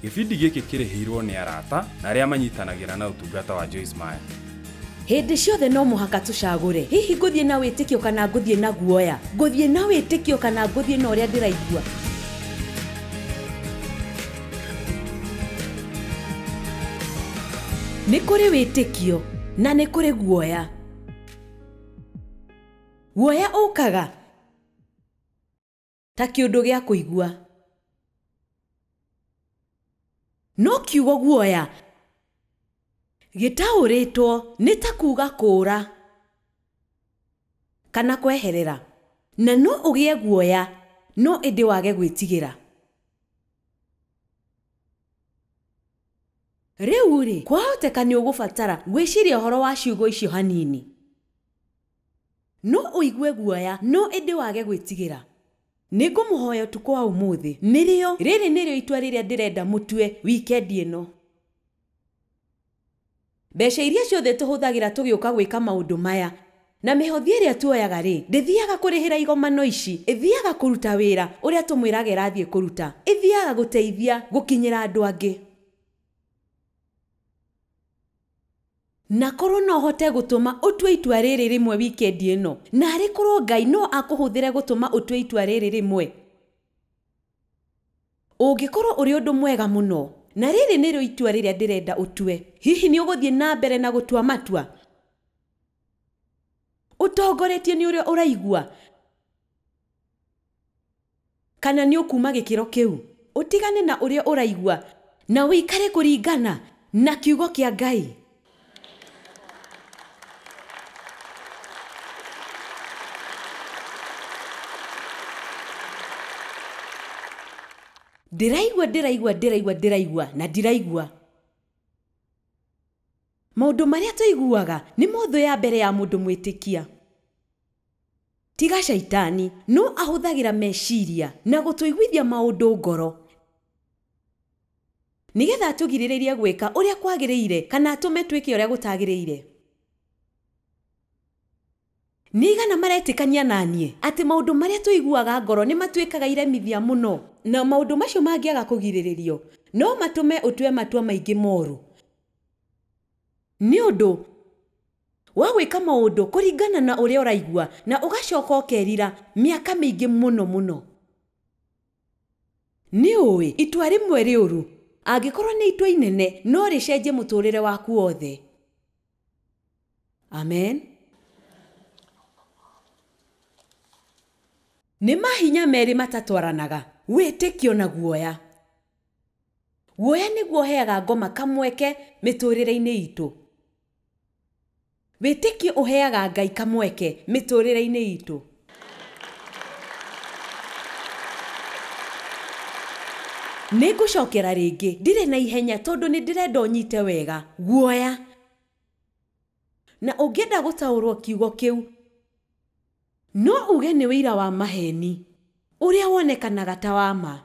Gĩbindi gĩkĩ kĩrĩhĩirwo nĩ arata na arĩa manyitanagĩra na ũtungata wa Joyce Meyer. Hĩndĩ ciothe no mũhaka tũcagũre. Hihi ngũthiĩ na wĩtĩkio kana ngũthiĩ na guoya? Ngũthiĩ na wĩtĩkio kana ngũthiĩ na ũrĩa ndĩraigua? Nĩ kũrĩ wĩtĩkio na nĩ kũrĩ guoya. Guoya ũkaga ta kĩũndũ gĩa kũigua. No kiugo guoya gĩtaũrĩtwo nĩ ta kuuga kũũra kana kweherera, na no ũgĩe guoya no ĩndĩ wage gwĩtigĩra. Rĩu rĩ, kwahoteka nĩ ũgũbatara gwĩciria ũhoro wa ciugo icio hanini. No ũigue guoya no ĩndĩ wage gwĩtigĩra. Nĩ ngũmũhoya ũtukũ wa ũmũthĩ, nĩrĩo rĩrĩ nĩrĩo itua rĩrĩa ndĩrenda mũtue wikendi ĩno. Mbeca iria ciothe tũhũthagĩra tũgĩũka gwĩka maũndũ maya na mĩhothi ĩrĩa tuoyaga rĩ, ndĩthiaga kũrĩhĩra igomano ici, ĩthiaga kũruta wĩra ũrĩa tũmwĩraga ĩrathiĩ kũruta, ĩthiaga gũteithia gũkinyĩra andũ angĩ. Na korwo no hote gũtũma ũtue itua rĩrĩ rĩmwe wikendi ĩno, na arĩ korwo Ngai no akũhũthĩre gũtũma ũtue itua rĩrĩ rĩmwe, ũngĩkorwo ũrĩ ũndũ mwega mũno. Na rĩrĩ nĩrĩo itua rĩrĩa ndĩrenda ũtue. Hihi nĩ ũgũthiĩ na mbere na gũtua matua ũtongoretie nĩ ũrĩa ũraigua, kana nĩ ũkuuma gĩkĩro kĩu ũtigane na ũrĩa ũraigua na ũikare kũringana na kiugo kĩa Ngai? Ndĩraigua ndĩraigua ndĩraigua ndĩraigua na ndiraigua. Maũndũ marĩa tũiguaga nĩ motho ya mbere ya mũndũ mwĩtĩkia. Tiga caitani no ahũthagĩra meciria na gũtũiguithia maũndũ ngoro nĩgetha atũgirĩrĩrie gwĩka ũrĩa kwagĩrĩire kana atũme twĩke ũrĩa gũtagĩrĩire. Nĩ igana maretĩkania na niĩ atĩ maũndũ marĩa tũiguaga ngoro nĩ matuĩkaga iremithia mũno, na maũndũ macio mangĩaga kũgirĩrĩrio no matũme ũtue matua maingĩ moru nĩ ũndũ wa gwĩka maũndũ kũringana na ũrĩa ũraigua, na ũgacoka ũkerira mĩaka mĩingĩ mũno mũno. Nĩ ũĩ itua rĩmwe rĩũru angĩkorwo nĩ itua inene no rĩcenjie mũtũrĩre waku wothe. Amen. Nĩ mahinya merĩ matatwaranaga, wĩtĩkio na guoya. Guoya nĩguo ũheaga ngoma kamweke mĩtũrĩre-inĩ itũ. Wĩtĩkio ũheaga Ngai kamweke mĩtũrĩre-inĩ itũ. Nĩ ngũcokera rĩngĩ, ndirĩ na ihenya tondũ nĩ ndĩrenda ũnyite wega. Guoya. Na ũngĩenda gũtaũrwo kiugo kĩu, no uge nĩ wĩira wa maheni ũrĩa wonekanaga ta wa ma.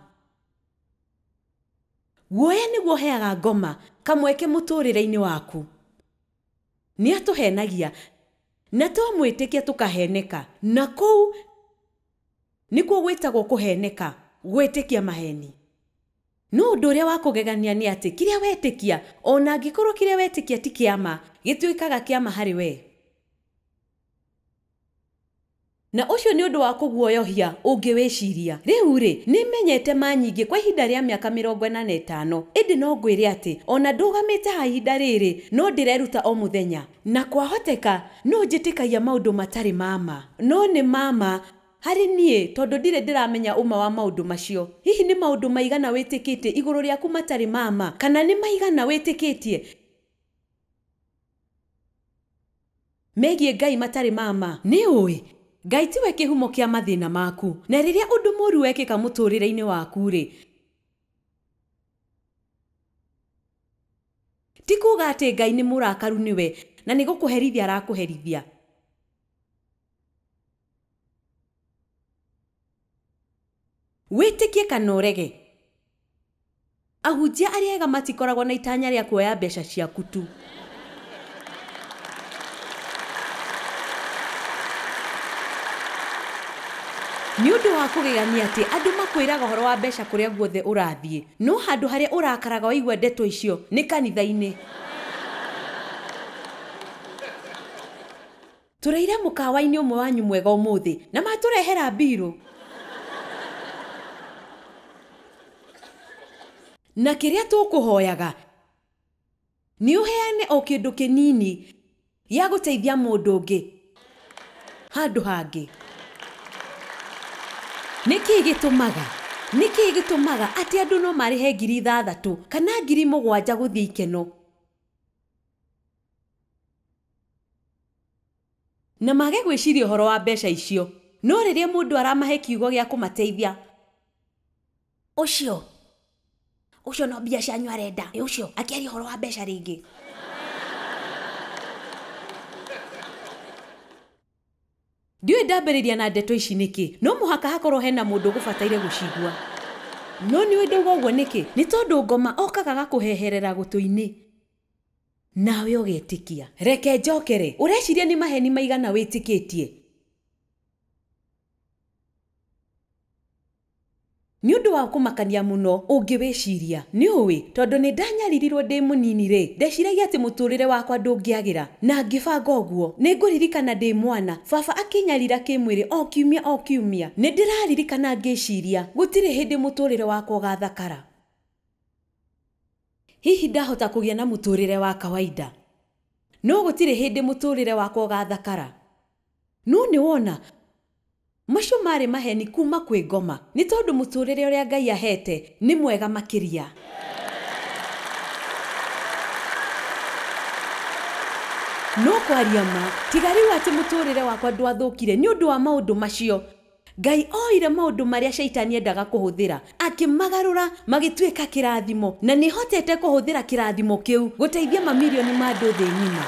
Guoya nĩguo ũheaga ngoma kamweke mũtũrĩre-inĩ waku. Nĩ atũhenagia na twamwĩtĩkia tũkaheneka, na kũu nĩkuo gwĩtagwo kũheneka, gwĩtĩkia maheni. No ũndũ ũrĩa wa kũgegania nĩ atĩ kĩrĩa wetĩkia, ona angĩkorwo kĩrĩa wetĩkia ti kĩa ma, gĩtuĩkaga kĩa ma harĩ we. Na ũcio nĩ ũndũ wa kũguoyohia ũngĩwĩciria. Rĩu rĩ, nĩ menyete ma nyingĩ kwa ihinda rĩa mĩaka 45, ĩndĩ no ngwĩre atĩ ona ndũgamĩte ha ihinda rĩrĩ no ndĩreruta o mũthenya. Na kwahoteka no njĩtĩkagia maũndũ matarĩ ma ma, no nĩ ma ma harĩ niĩ tondũ ndirĩ ndĩramenya ũma wa maũndũ macio. Hihi nĩ maũndũ maigana wĩtĩkĩtie igũrũ rĩaku matarĩ ma ma, kana nĩ maigana wĩtĩkĩtie megiĩ Ngai matarĩ ma ma? Nĩ ũĩ Ngai tiwe kĩhumo kĩa mathĩna maku, na rĩrĩa ũndũ mũũru wekĩka mũtũrĩre-inĩ waku rĩ, ti kuuga atĩ Ngai nĩ mũrakaru nĩwe na nĩ gũkũherithia arakũherithia. Wĩtĩkie kana ũrege, ahunjia arĩa ega matikoragwo na itanya rĩa kuoya mbeca ciaku tu. Nĩ ũndũ wa kũgegania atĩ andũ makwĩraga ũhoro wa mbeca kũrĩa guothe ũrathiĩ, no handũ harĩa ũrakaraga waigua ndeto icio nĩ kanitha-inĩ. Tũrĩire mũkawa-inĩ ũmwe wanyu mwega ũmũthĩ na matũrehera mbirũ. Na kĩrĩa tũkũhoyaga nĩ ũheane o kĩndũ kĩnini gĩa gũteithia mũndũ ũngĩ handũ hangĩ. Nĩkĩĩ gĩtũmaga? Nĩkĩĩ gĩtũmaga atĩ andũ no marĩhe 6,000 kana 7,000 gũthiĩ ikeno na mage gwĩciria ũhoro wa mbeca icio? No rĩrĩa mũndũ aramahe kiugo gĩa kũmateithia, ũcio ũcio no mbia cianyu arenda, ũcio akĩaria ũhoro wa mbeca rĩngĩ. Ndiũĩ ndambĩrĩria na ndeto ici nĩkĩ, no mũhaka hakorwo hena mũndũ ũgũbataire gũcigua. No nĩũĩ ndauga ũguo nĩkĩ? Nĩ tondũ ngoma okaga gakũheherera gũtũ-inĩ nawe ũgetĩkia. Reke njokere, ũreciria nĩ maheni maigana wĩtĩkĩtie? Nĩ ũndũ wa kũmakania mũno ũngĩwĩciria. Nĩ ũĩ, tondũ nĩ ndanyaririrwo ndĩ mũnini rĩ, ndeciragia atĩ mũtũrĩre wakwa ndũngĩagĩra, na ngĩbanga ũguo. Nĩ ngũririkana ndĩ mwana, baba akĩnyarira kĩmwĩrĩ o kiumia o kiumia. Nĩ ndĩraririkana ngĩciria, gũtirĩ hĩndĩ mũtũrĩre wakwa ũgathakara. Hihi ndahota kũgĩa na mũtũrĩre wa kawaida, no gũtirĩ hĩndĩ mũtũrĩre wakwa ũgathakara. No nĩ wona, macio marĩ maheni kuma kwĩ ngoma, nĩ tondũ mũtũrĩre ũrĩa Ngai ahete nĩ mwega makĩria. No kwaria ma, tiga rĩu atĩ mũtũrĩre wakwa ndwathũkire nĩ ũndũ wa maũndũ macio. Ngai oire maũndũ marĩa caitani endaga kũhũthĩra, akĩmagarũra magĩtuĩka kĩrathimo, na nĩ hotete kũhũthĩra kĩrathimo kĩu gũteithia mamirioni ma andũ thĩ ng'ima.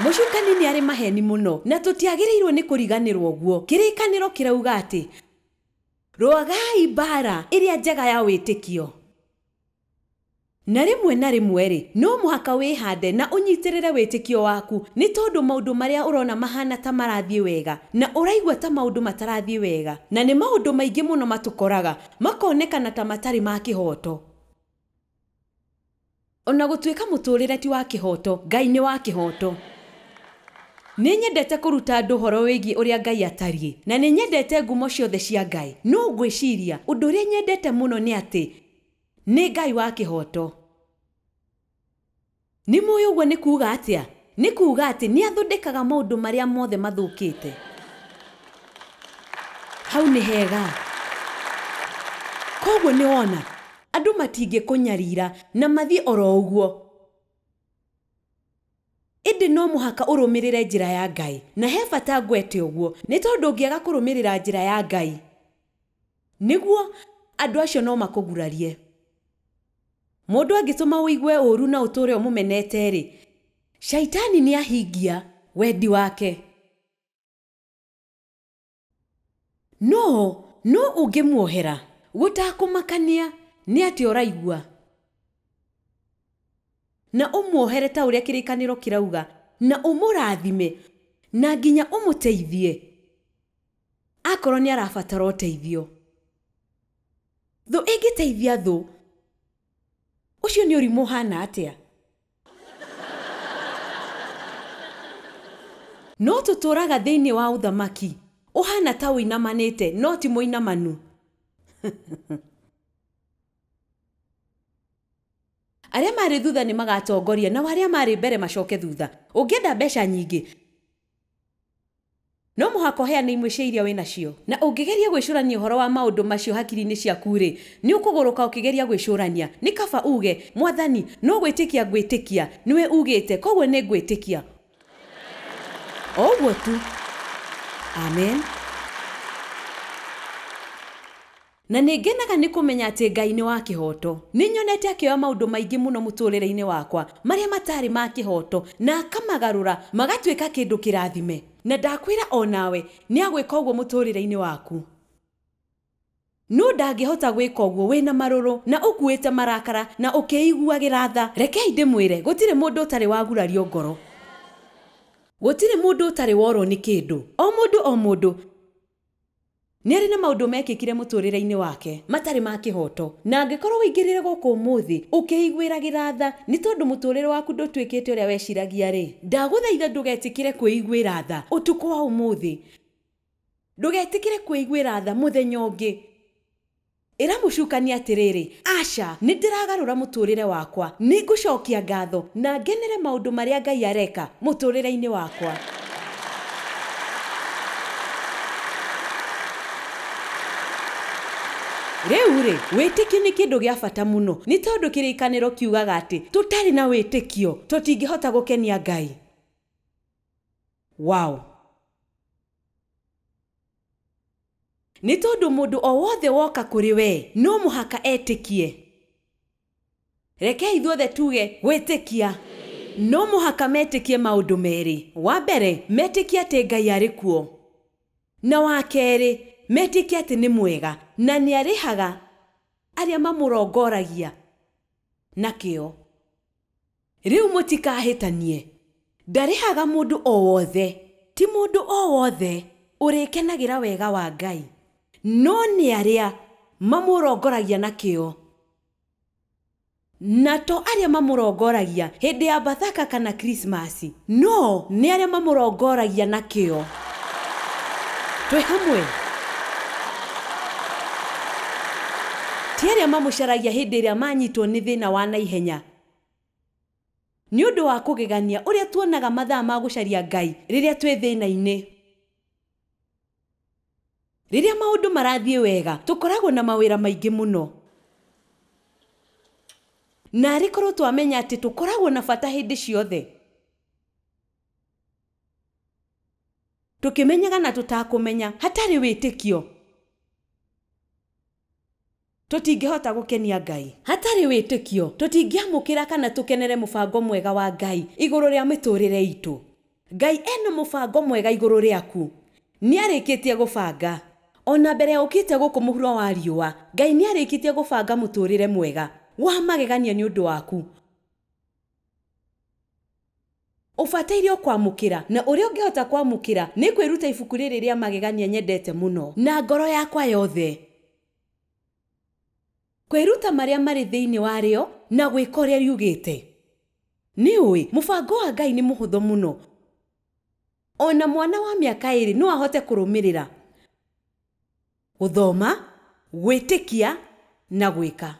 Mũcukani nĩ arĩ maheni mũno, na tũtiagĩrĩirwo nĩ kũriganĩrwo ũguo. Kĩrĩkanĩro kĩrauga atĩ rũagai mbara ĩrĩa njega ya wĩtĩkio. Na rĩmwe na rĩmwe rĩ, no mũhaka wĩhande na ũnyitĩrĩre wĩtĩkio waku, nĩ tondũ maũndũ marĩa ũrona mahana ta marathiĩ wega na ũraigua ta maũndũ matarathiĩ wega, na nĩ maũndũ maingĩ mũno matũkoraga makonekana ta matarĩ ma kĩhooto. Ona gũtuĩka mũtũrĩre ti wa kĩhooto, Ngai nĩ wa kĩhooto. Nĩ nyendete kũruta andũ ũhoro wĩgiĩ ũrĩa Ngai atariĩ, na nĩ nyendete ngumo ciothe cia Ngai. No ngwĩciria ũndũ ũrĩa nyendete mũno nĩ atĩ nĩ Ngai wa kĩhooto. Nĩ mũĩ ũguo nĩ kuuga atĩa? Nĩ kuuga atĩ nĩ athondekaga maũndũ marĩa mothe mathũkĩte. Hau nĩ hega. Koguo nĩ wona, andũ matingĩkũnyarira na mathiĩ oro ũguo. Ĩndĩ no mũhaka ũrũmĩrĩre njĩra ya Ngai, na he bata ngwete ũguo, nĩ tondũ ũngĩaga kũrũmĩrĩra njĩra ya Ngai, nĩguo andũ acio no makũgurarie. Mũndũ angĩtũma ũigue ũũru na ũtũũre ũmũmenete rĩ, caitani nĩ ahingia wendi wake. No ũngĩmuohera, gũtakũmakania nĩ atĩ ũraigua, na ũmuohere ta ũrĩa kĩrĩkanĩro kĩrauga, na ũmũrathime, na nginya ũmũteithie akorwo nĩ arabatara ũteithio. Thũ ĩngĩteithia thũ, ũcio nĩ ũrimũ ũhana atĩa? No tũtũũraga thĩinĩ wa ũthamaki ũhana ta ũinamanĩte, no ti mũinamanu. Arĩa marĩ thutha nĩ magatongoria, nao arĩa marĩ mbere macoke thutha. Ũngĩenda mbeca nyingĩ, no mũhaka ũheane imwe cia iria wĩnacio. Na ũngĩgeria gwĩcũrania ũhoro wa maũndũ macio hakiri-inĩ ciaku rĩ, nĩ ũkũgũrũka ũkĩgeria gwĩcũrania. Nĩ kaba uge, Mwathani, no gwĩtĩkia ngwĩtĩkia, nĩwe ugĩte, koguo nĩ ngwĩtĩkia. O ũguo tu. Amen. Na nĩ ngenaga nĩ kũmenya atĩ Ngai nĩ wa kĩhooto. Nĩ nyonete akĩoya maũndũ maingĩ mũno mũtũrĩre-inĩ wakwa marĩa matarĩ ma kĩhooto, na akamagarũra magatuĩka kĩndũ kĩrathime. Na ndakwĩra o nawe nĩ agwĩka ũguo mũtũrĩre-inĩ waku. No ndangĩhota gwĩka ũguo wĩna marũrũ na ũkuĩte marakara na ũkĩiguagĩra tha. Rekei ndĩmwĩre, gũtirĩ mũndũ ũtarĩ wagurario ngoro. Gũtirĩ mũndũ ũtarĩ worwo nĩ kĩndũ. O mũndũ o mũndũ nĩ arĩ na maũndũ mekĩkire mũtũrĩre-inĩ wake matarĩ ma kĩhoto. Na angĩkorwo wĩingĩrire gũkũ ũmũthĩ ũkĩiguĩragĩra tha nĩ tondũ mũtũrĩre waku ndũtuĩkĩte ũrĩa weciragia rĩ, ndagũthaitha ndũgetĩkĩre kwĩiguĩra tha ũtukũ wa ũmũthĩ. Ndũgetĩkĩre kwĩiguĩra tha mũthenya ũngĩ. Ĩra mũcukani atĩrĩrĩ, aca, nĩ ndĩragarũra mũtũrĩre wakwa, nĩ ngũcokia ngatho na ngenere maũndũ marĩa Ngai areka mũtũrĩre-inĩ wakwa. Rĩu rĩ, wĩtĩkio nĩ kĩndũ gĩa bata mũno, nĩ tondũ kĩrĩkanĩro kiugaga atĩ tũtarĩ na wĩtĩkio tũtingĩhota gũkenia Ngai. Wow. Nĩ tondũ mũndũ o wothe woka kũrĩ we no mũhaka etĩkie. Reke ithuothe tuge gwĩtĩkia. No mũhaka metĩkie maũndũ merĩ. Wa mbere, metĩkie atĩ Ngai arĩ kuo, na wa kerĩ, metĩkie atĩ nĩ mwega na nĩ arĩhaga arĩa mamũrongoragia na kĩo. Rĩu mũtikahĩtanie, ndarĩhaga mũndũ o wothe, ti mũndũ o wothe ũrĩkenagĩra wega wa Ngai, no nĩ arĩa mamũrongoragia na kĩo. Na to arĩa mamũrongoragia hĩndĩ ya Bathaka kana Krismasi, no nĩ arĩa mamũrongoragia na kĩo. Twĩ hamwe. Ti arĩa mamũcaragia hĩndĩ ĩrĩa manyitwo nĩ thĩna wa naihenya. Nĩ ũndũ wa kũgegania ũrĩa tuonaga mathaa ma gũcaria Ngai rĩrĩa twĩ thĩna-inĩ. Rĩrĩa maũndũ marathiĩ wega, tũkoragwo na mawĩra maingĩ mũno. Na arĩ korwo twamenya atĩ tũkoragwo na bata hĩndĩ ciothe, tũkĩmenyaga na tũtakũmenya, hatarĩ wĩtĩkio tũtingĩhota gũkenia Ngai. Hatarĩ wĩtĩkio tũtingĩamũkĩra kana tũkenere mũbango mwega wa Ngai igũrũ rĩa mĩtũrĩre itũ. Ngai ena mũbango mwega igũrũ rĩaku, nĩ arĩkĩtie gũbanga. Ona mbere ũkĩte gũkũ mũhuro wa riũa, Ngai nĩ arĩkĩtie gũbanga mũtũrĩre mwega wa magegania nĩ ũndũ waku. Ũbataire kwamũkĩra, na ũrĩa ũngĩhota kwamũkĩra nĩ kwĩruta ibuku rĩrĩ rĩa magegania nyendete mũno na ngoro yakwa yothe. Kwĩruta marĩa marĩ thĩinĩ warĩo na gwĩka ũrĩa riugĩte. Nĩ ũĩ mũbango wa Ngai nĩ mũhũthũ mũno. Ona mwana wa mĩaka 2 no ahote kũrũmĩrĩra, gũthoma, gwĩtĩkia na gwĩka.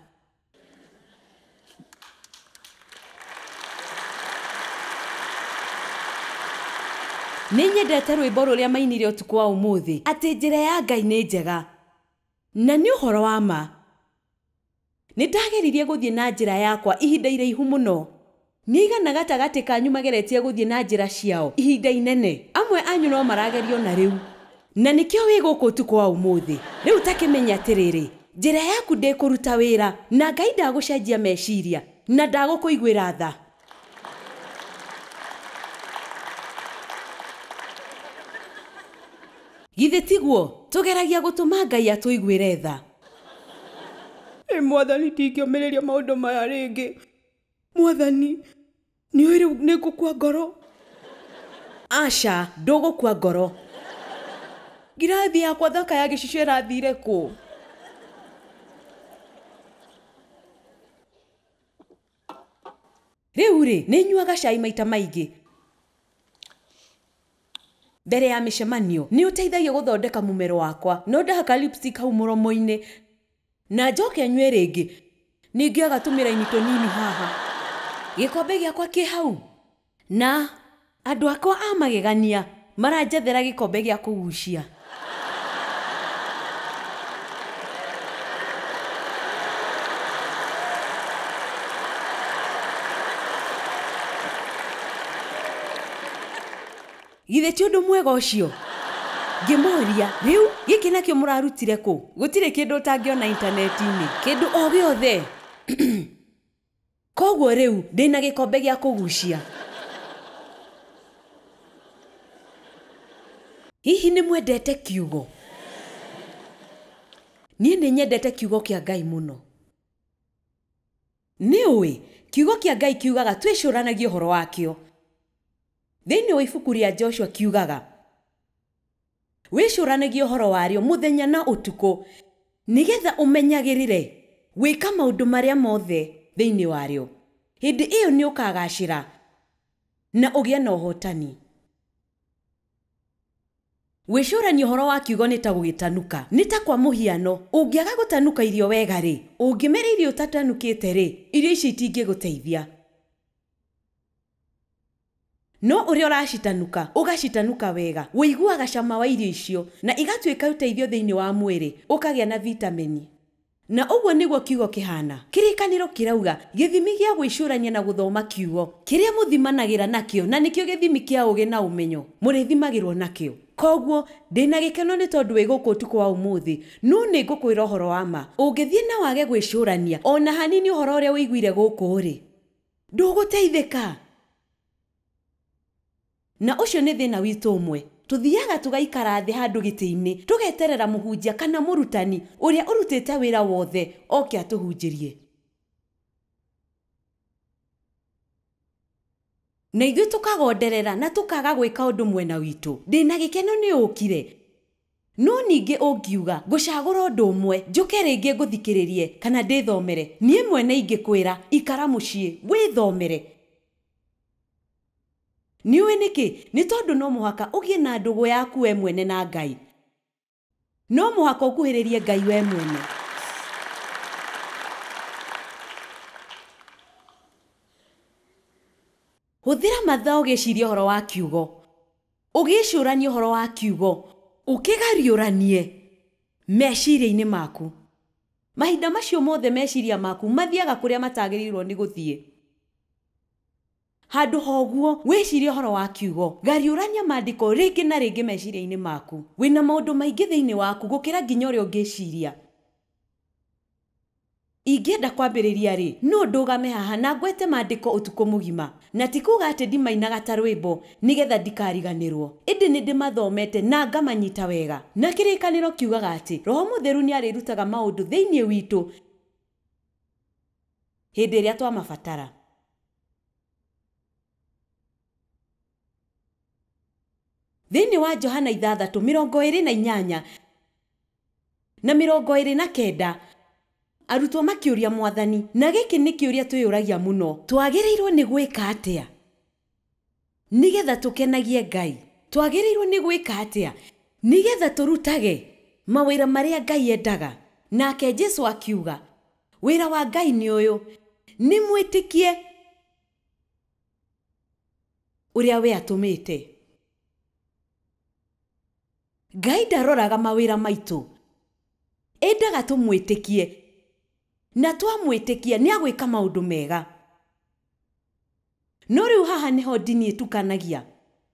Nĩ nyendete rwĩmbo rũrĩa mainire ũtukũ wa ũmũthĩ atĩ njĩra ya Ngai nĩ njega, na nĩ ũhoro wa ma. Nĩ ndageririe gũthiĩ na njĩra yakwa ihinda iraihu mũno. Nĩ igana gatagatĩ kanyu mageretie gũthiĩ na njĩra ciao ihinda inene. Amwe anyu no maragerio na rĩu, na nĩkĩo wĩ gũkũ ũtukũ wa ũmũthĩ. Rĩu takĩmenya atĩrĩrĩ, njĩra yaku ndĩkũruta wĩra, na Ngai ndagũcenjia meciria na ndagũkũiguĩra tha. Githĩ tiguo tũgeragia gũtũma Ngai atũiguĩre tha? Ĩ Mwathani, ndingĩũmĩrĩria maũndũ maya rĩngĩ. Mwathani, nĩ ũĩ rĩu nĩ ngũkua ngoro. Aca, ndũgũkua ngoro. Ngirathi yakwa thaka ya gĩcicio ĩrathire kũ? Rĩu rĩ, nĩ nyuaga cai maita maingĩ mbere ya mĩcemanio. Nĩ ũteithagia gũthondeka mũmero wakwa. No ndahaka lipstick hau mũromo-inĩ na njoke nyue rĩngĩ. Ningĩ agatũmĩra-inĩ tũnini haha. Gĩkombe gĩakwa kĩ hau, na andũ akwa a magegania maranjethera gĩkombe gĩa kũgucia. Githĩ ti ũndũ mwega ũcio? Ngĩmoria, rĩu gĩkĩ nakĩo mũrarutire kũ? Gũtirĩ kĩndũ ũtangĩona intaneti-inĩ, kĩndũ o gĩothe. Koguo rĩu ndĩna gĩkombe gĩa kũgucia. Hihi nĩ mwendete kiugo? Niĩ nĩ nyendete kiugo kĩa Ngai mũno. Nĩ ũĩ kiugo kĩa Ngai kiugaga twĩcũranagie ũhoro wakĩo. Thĩinĩ wa ibuku rĩa Joshua kiugaga, wĩcũranagie ũhoro warĩo mũthenya na ũtukũ, nĩgetha ũmenyagĩrĩre gwĩka maũndũ marĩa mothe thĩinĩ warĩo. Hĩndĩ ĩyo nĩ ũkagacĩra na ũgĩe na ũhotani. Gwĩcũrania ũhoro wa kiugo nĩ ta gũgĩtanuka. Nĩ ta kwa mũhiano, ũngĩaga gũtanuka irio wega rĩ, ũngĩmera irio ũtatanukĩte rĩ, irio icio itingĩgũteithia. No ũrĩa ũracitanuka, ũgacitanuka wega, ũiguaga cama wa irio icio na igatuĩka ũteithio thĩinĩ wa mwĩrĩ, ũkagĩa na vitamini. Na ũguo nĩguo kiugo kĩhana. Kĩrĩkanĩro kĩrauga gĩthimi gĩa gwĩcũrania na gũthoma kiugo kĩrĩa mũthimanagĩra nakĩo, na nĩkĩo gĩthimi kĩa ũũgĩ na ũmenyo mũrĩthimagĩrwo nakĩo. Koguo ndĩna gĩkeno nĩ tondũ wĩ gũkũ ũtukũ wa ũmũthĩ, no nĩ ngũkwĩra ũhoro wa ma. Ũngĩthiĩ na wage gwĩcũrania ona hanini ũhoro ũrĩa ũiguire gũkũ rĩ, ndũgũteithĩka. Na ũcio nĩ thĩna witũ ũmwe. Tuthiaga tugaikara thĩ handũ gĩtĩ-inĩ, tũgeterera mũhunjia kana mũrutani ũrĩa ũrutĩte wĩra wothe oke atũhunjĩrie. Na ithuĩ tũkagonderera na tũkaga gwĩka ũndũ mwena witũ. Ndĩna gĩkeno nĩ ũkire. No ningĩ ũngiuga ngũcagũra ũndũ ũmwe, njũke rĩngĩ ngũthikĩrĩrie kana ndĩthomere, niĩ mwene ingĩkwĩra ikara mũciĩ wĩthomere. Nĩũĩ nĩkĩ? Nĩ tondũ no mũhaka ũgĩe na ndũgũ yaku we mwene na Ngai. No mũhaka ũkuhĩrĩrie Ngai we mwene. Hũthĩra mathaa ũgĩciria ũhoro wa kiugo, ũgĩcũrania ũhoro wa kiugo, ũkĩgariũranie meciria-inĩ maku. Mahinda macio mothe meciria maku mathiaga kũrĩa matagĩrĩirwo nĩ gũthiĩ. Handũ ha ũguo wĩcirie ũhoro wa kiugo, gariũrania maandĩko rĩngĩ na rĩngĩ meciria-inĩ maku. Wĩna maũndũ maingĩ thĩinĩ waku gũkĩra nginya ũrĩa ũngĩciria. Ingĩenda kwambĩrĩria rĩ, no ndũgame haha na ngwete maandĩko ũtukũ mũgima, na ti kuuga atĩ ndimainaga ta rwĩmbo nĩgetha ndikariganĩrwo, ĩndĩ nĩ ndĩmathomete na ngamanyita wega. Na kĩrĩkanĩro kiugaga atĩ Roho Mũtheru nĩ arĩrutaga maũndũ thĩinĩ witũ hĩndĩ ĩrĩa twamabatara. Thĩinĩ wa Johana 6:28 na 29, arutwo makĩũria Mwathani, na gĩkĩ nĩ kĩũria twĩyũragia mũno, twagĩrĩirwo nĩ gwĩka atĩa nĩgetha tũkenagie Ngai? Twagĩrĩirwo nĩ gwĩka atĩa nĩgetha tũrutage mawĩra marĩa Ngai endaga? Nake Jesu akiuga, wĩra wa Ngai nĩ ũyũ, nĩ mwĩtĩkie ũrĩa we atũmĩte. Ngai ndaroraga mawĩra maitũ, endaga tũmwĩtĩkie, na twamwĩtĩkia nĩ agwĩka maũndũ mega. No rĩu haha nĩho ndini ĩtukanagia.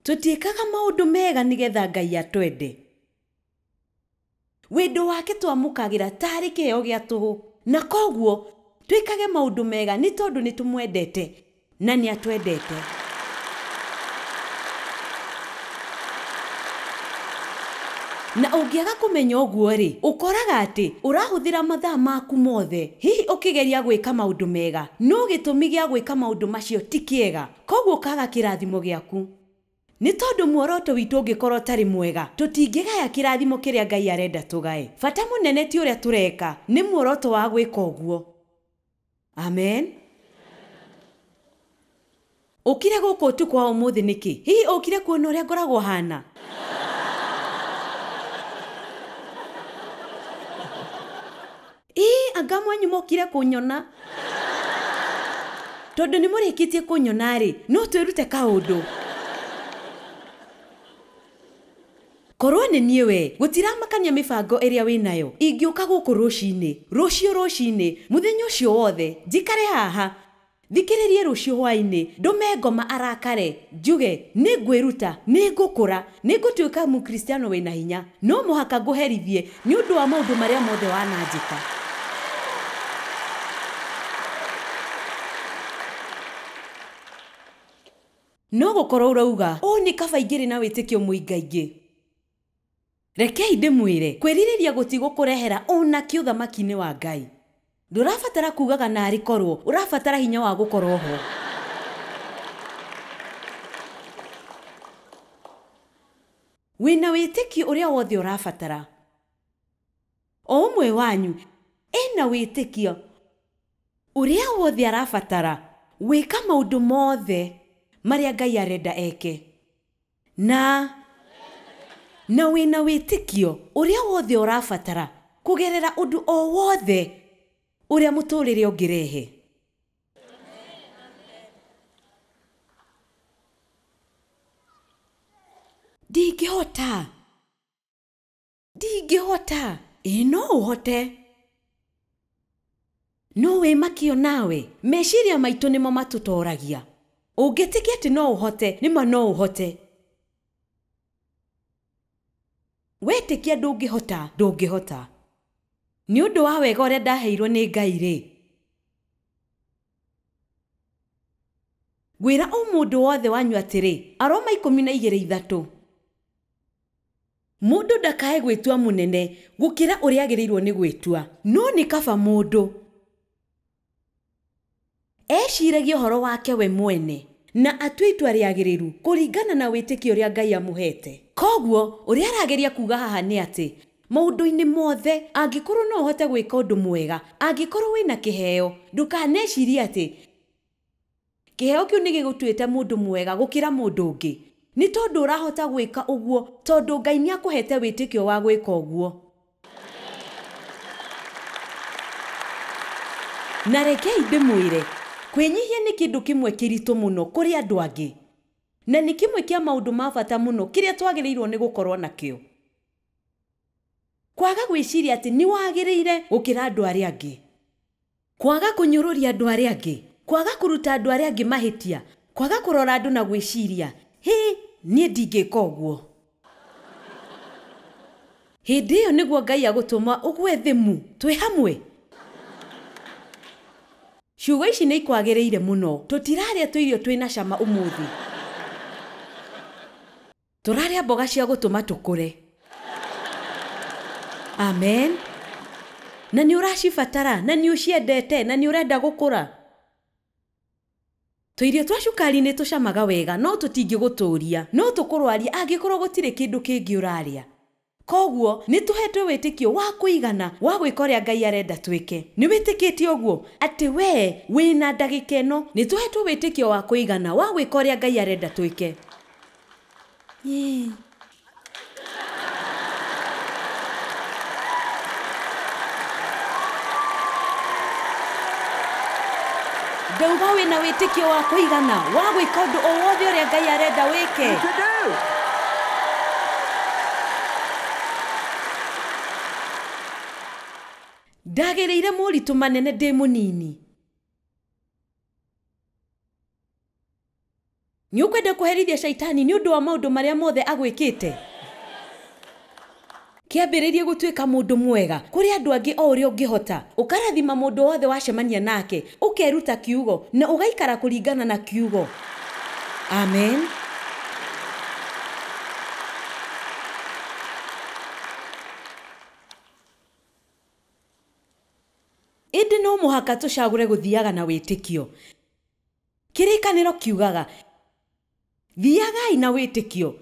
Tũtiĩkaga maũndũ mega nĩgetha Ngai atwende. Wendo wake twamũkagĩra tarĩ kĩheo gĩa tũhũ, na koguo twĩkage maũndũ mega nĩ tondũ nĩ tũmwendete na nĩ atwendete. Na ũngĩaga kũmenya ũguo rĩ, ũkoraga atĩ ũrahũthĩra mathaa maku mothe hihi ũkĩgeria gwĩka maũndũ mega, no gĩtũmi gĩa gwĩka maũndũ macio ti kĩega, koguo ũkaga kĩrathimo gĩaku. Nĩ tondũ muoroto witũ ũngĩkorwo ũtarĩ mwega, tũtingĩgaya kĩrathimo kĩrĩa Ngai arenda tũgae. Bata mũnene ti ũrĩa tũreka, nĩ muoroto wa gwĩka ũguo. Amen. Ũkire gũkũ ũtukũ wa ũmũthĩ nĩkĩ? Hihi ũkire kuona ũrĩa ngoragwo hana? Ĩĩ, anga mwanyu mokire kũnyona. Tondũ nĩ mũrĩkĩtie kũnyona rĩ, no twĩrute kaũndũ. Korwo nĩ niĩ we, gũtiramakania mĩbango ĩrĩa wĩnayo. Ingĩũka gũkũ rũcinĩ, rũciũ rũcinĩ, mũthenya ũcio wothe, njikare haha, thikĩrĩrie rũciũ hwaĩ-inĩ, ndũme ngoma arakare, njuge nĩ ngwĩruta, nĩ ngũkũra, nĩ ngũtuĩka mũkristiano wĩna hinya. No mũhaka ngũherithie nĩ ũndũ wa maũndũ marĩa mothe wananjĩka. No gũkorwo ũrauga, ũũ nĩ kaba ingĩrĩ na wĩtĩkio mũingaingĩ. Rekei ndĩmwĩre, kwĩrirĩria gũtigũkũrehera ona kĩ ũthamaki-inĩ wa Ngai. Ndũrabatara kugaga narĩ korwo, ũrabatara hinya wa gũkorwo ho. Wĩna wĩtĩkio ũrĩa wothe ũrabatara. O ũmwe wanyu ena wĩtĩkio ũrĩa wothe arabatara gwĩka maũndũ mothe marĩa Ngai arenda eke. Na wĩna wĩtĩkio ũrĩa wothe ũrabatara kũgerera ũndũ o wothe ũrĩa mũtũrĩre ũngĩrehe. Ndingĩhota. Ndingĩhota. Ĩĩ no ũhote. No wĩmakio nawe. Meciria maitũ nĩmo matũtoragia. Ũngĩtĩkia atĩ no ũhote, nĩma no ũhote. Wetĩkia ndũngĩhota, ndũngĩhota. Nĩ ũndũ wa wega ũrĩa ndaheirwo nĩ Ngai rĩ, ngwĩra o mũndũ wothe wanyu atĩrĩ, Aroma 12:3. Mũndũ ndakae gwĩtua mũnene gũkĩra ũrĩa agĩrĩirwo nĩ gwĩtua, no nĩ kaba mũndũ eciragie ũhoro wake we mwene na atue itua rĩagĩrĩru kũringana na wĩtĩkio ũrĩa Ngai amũhete. Koguo ũrĩa arageria kuga haha nĩ atĩ maũndũ-inĩ mothe angĩkorwo no ũhote gwĩka ũndũ mwega, angĩkorwo wĩna kĩheo, ndũkanecirie atĩ kĩheo kĩu nĩ gĩgũtuĩte mũndũ mwega gũkĩra mũndũ ũngĩ. Nĩ tondũ ũrahota gwĩka ũguo tondũ Ngai nĩ akũhete wĩtĩkio wa gwĩka ũguo. Na rekei ndĩmwĩre, kwĩnyihia nĩ kĩndũ kĩmwe kĩritũ mũno kũrĩ andũ angĩ, na nĩ kĩmwe kĩa maũndũ ma bata mũno kĩrĩa twagĩrĩirwo nĩ gũkorwo nakĩo. Kwaga gwĩciria atĩ nĩ wagĩrĩire gũkĩra andũ arĩa angĩ, kwaga kũnyũrũria andũ arĩa angĩ, kwaga kũruta andũ arĩa angĩ mahĩtia, kwaga kũrora andũ na gwĩciria, hĩ, niĩ ndingĩka ũguo. Hĩndĩ ĩyo nĩguo Ngai agũtũma ũgwe thĩmu. Twĩ hamwe. Ciugo ici nĩ ikwagĩrĩire mũno. Tũtirarĩa tũirio twĩna cama ũmũthĩ. Tũrarĩa mboga cia gũtũma tũkũre. Amen. Na nĩ ũracibatara, na nĩ ũciendete, na nĩ ũrenda gũkũra. Tũirio twa cukari nĩ tũcamaga wega, no tũtingĩgũtũria, no tũkũrwaria angĩkorwo gũtirĩ kĩndũ kĩngĩ ũrarĩa. Koguo nĩ tũhetwe wĩtĩkio wa kũigana wa gwĩka ũrĩa Ngai arenda twĩke. Nĩ wĩtĩkĩtie ũguo atĩ we wĩna ndagĩka ĩno, nĩ tũhetwe wĩtĩkio wa kũigana wa gwĩka ũrĩa Ngai arenda twĩke. Ndauga wĩna wĩtĩkio wa kũigana wa gwĩka ũndũ o wothe ũrĩa Ngai arenda wĩke. Ndagĩrĩire moritũ manene ndĩ mũnini. Nĩ ũkwenda kũherithia caitani nĩ ũndũ wa maũndũ marĩa mothe agwĩkĩte? Kĩambĩrĩrie gũtuĩka mũndũ mwega kũrĩ andũ angĩ o ũrĩa ũngĩhota, ũkarathima mũndũ wothe wacemania nake, ũkeruta kiugo na ũgaikara kũringana na kiugo. Amen. Ĩndĩ no mũhaka tũcagũre gũthiaga na wĩtĩkio. Kĩrĩkanĩro kiugaga, thiagai na wĩtĩkio.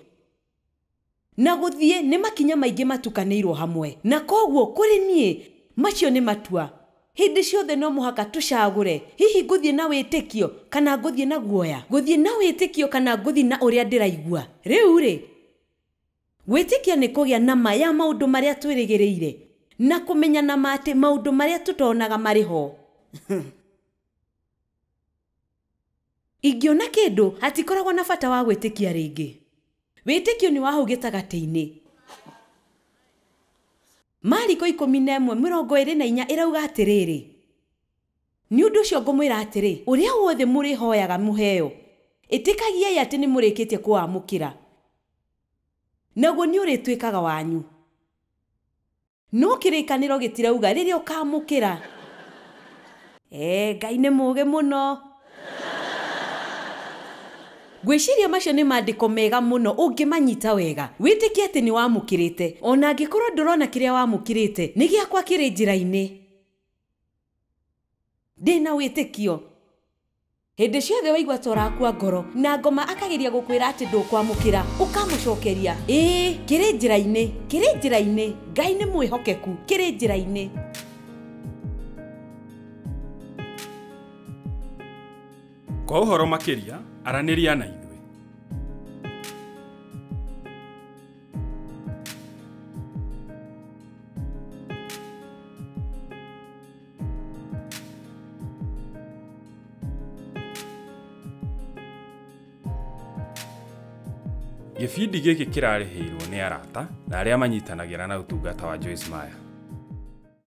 Na gũthiĩ nĩ makinya maingĩ matukanĩirwo hamwe, na koguo kũrĩ niĩ macio nĩ matua. Hĩndĩ ciothe no mũhaka tũcagũre, hihi ngũthiĩ na wĩtĩkio kana ngũthiĩ na guoya, ngũthiĩ na wĩtĩkio kana ngũthiĩ na ũrĩa ndĩraigua. Rĩu rĩ, gwĩtĩkia nĩ kũgĩa na ma ya maũndũ marĩa twĩrĩgĩrĩire na kũmenya na ma atĩ maũndũ marĩa tũtonaga marĩ ho. Ingĩona kĩndũ hatikoragwo na bata wa gwĩtĩkia rĩngĩ. Wĩtĩkio nĩ wa hau gĩtagatĩ-inĩ. Mariko 11:24 ĩrauga atĩrĩrĩ, nĩ ũndũ ũcio ngũmwĩra atĩrĩ, ũrĩa wothe mũrĩhoyaga mũheo, ĩtĩkagiai atĩ nĩ mũrĩkĩtie kũwamũkĩra, naguo nĩ ũrĩtuĩkaga wanyu. No kĩrĩkanĩro gĩtirauga rĩrĩa ũkamũkĩra. Ngai nĩ mũũgĩ mũno. Ngwĩciria macio nĩ maandĩko mega mũno ũngĩmanyita wega. Wĩtĩkie atĩ nĩ wamũkĩrĩte, ona angĩkorwo ndũrona kĩrĩa wamũkĩrĩte, nĩ gĩakwa kĩrĩ njĩra-inĩ. Ndĩna wĩtĩkio. Hĩndĩ ciothe waigua ta ũrakua ngoro na ngoma akageria gũkwĩra atĩ ndũkwamũkĩra, ũkamũcokeria ĩĩ, kĩrĩ njĩra-inĩ, kĩrĩ njĩra-inĩ, Ngai nĩ mwĩhokeku, kĩrĩ njĩra-inĩ. Kwa ũhoro makĩria, aranĩria na ithuĩ. Gĩbindi gĩkĩ kĩrarĩhĩirwo nĩ arata na arĩa manyitanagĩra na ũtungata wa Joyce Meyer.